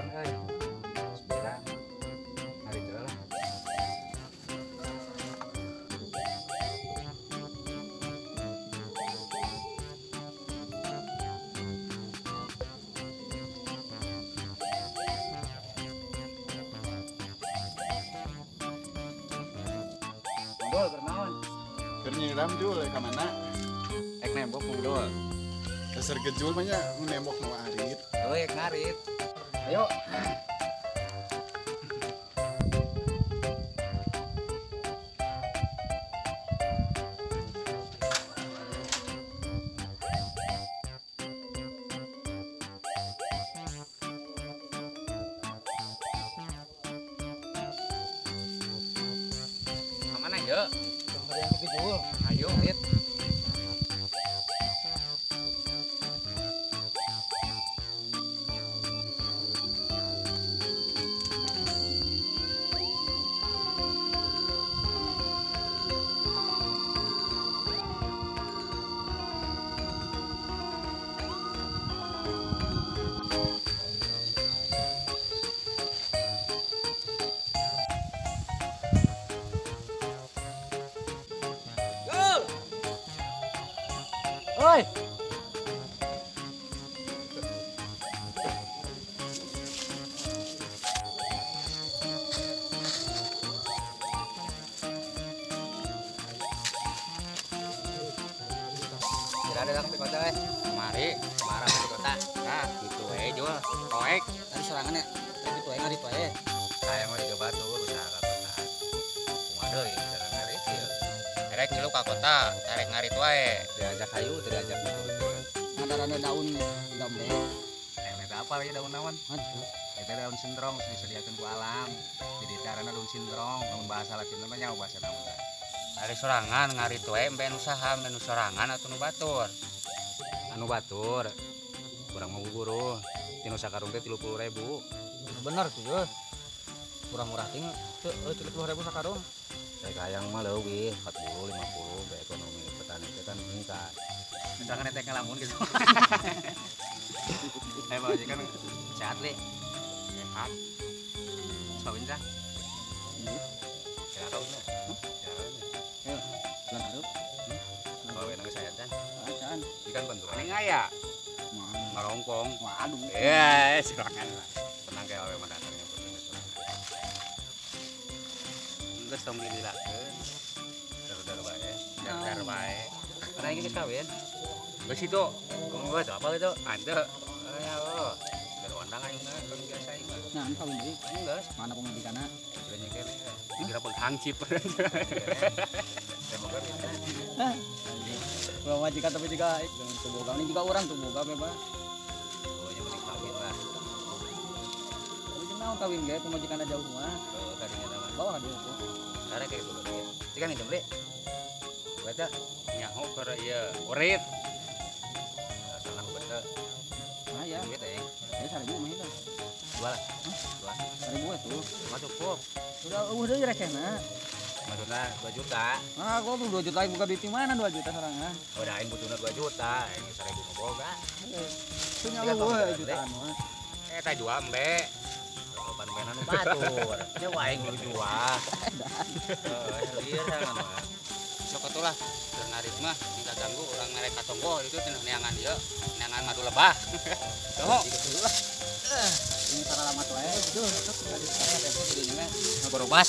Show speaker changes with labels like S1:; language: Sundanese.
S1: Turun euy. Seberang. Ngarit lah. Dol bernaon?
S2: Keur nyiram Jul ka mana?
S1: Ek nembok mung Dol.
S2: Dasar gejul mah nya nembok nu arit.
S1: Euy ek ngarit. Ayo. Mana ya? Ayo, ngarit.
S3: Oi.
S1: Tidak ada datang di kota eh. Mari, marah di kota. Nah, gitu we jual. Koek.
S3: Tadi sorangan ya. Tadi gitu we ngarit wae.
S1: Saya mau dicoba tuh usaha ka kota. Kumaha deui cara ngarit ieu. Erek ngilu ka kota, erek ngarit wae. Diajak hayu teu diajak gitu.
S3: Ngadarana daun dombe.
S1: Eta apa lagi daun naon?
S3: Aduh.
S1: Eta daun sindrong disediakeun ku alam. Jadi carana daun sindrong, lamun bahasa latin mah nyaho bahasa naon. Ari sorangan ngarit wae embe nu saha, embe nu sorangan atuh nu batur. Anu batur kurang mau buru. Tinu sakarung teh 30.000.
S3: Bener tuh ya. Murah-murah ting teu 30.000 sakarung.
S1: Rek hayang mah leuwih 40 50 be ekonomi petani teh kan meningkat. Misalkan teh ngalamun gitu. Eh Pak kan sehat li. Sehat. Kawin sah. Kira kawin.
S3: Ayo, bulan hareup.
S1: Kawin geus aya can.
S3: Can.
S1: Ikan bentukan ini aya. Ngarongkong.
S3: Waduh.
S1: Eh, silakan lah. Tenang kayak awe mah datang yang penting geus sorangan. Geus tong dililakeun. Dar-dar bae, dar-dar bae. Karena ini geus kawin. Geus itu. Kumaha geus apa itu? Ante. Ya Allah. Berondang aing mah kawin biasa aing mah.
S3: Nah, kawin deui.
S1: Geus.
S3: Mana pamajikanna?
S1: Udah nyekene. Dikira penghancip.
S3: Kalau majikan tapi juga jangan tuh boga ini juga orang tuh boga bebas.
S1: Oh, yang penting kawin lah.
S3: Tapi naon kawin ge pamajikanna jauh mah.
S1: Oh, tadinya mah.
S3: Bawa dia tuh.
S1: Karena kayak gitu berarti. Ikan itu beli. Baca nyaho keur ieu urit. Salah bener.
S3: Nah ya.
S1: Duit eh.
S3: Ya 1000 mah itu.
S1: Dua lah. Dua.
S3: 1000 atuh.
S1: Mah cukup.
S3: Udah eueuh deui recehna.
S1: Maksudnya 2 juta.
S3: Nah, gua tuh 2 juta aing buka duit di mana 2 juta sorangan.
S1: Udah aing butuhna 2 juta, aing 1000 mah boga.
S3: Teu nya leuweuh jutaan mah.
S1: Eta jual embe. Pan benan batur. Nya aing nu jual. Heeh, lieur sangan mah. Sok atuh lah, keur ngarit mah minta ganggu urang merek ka tonggo itu teu neangan ieu, neangan madu lebah. Tuh.
S3: Ini saralamat wae.
S1: Betul, sok ngarit teh dinya mah ngagorobas.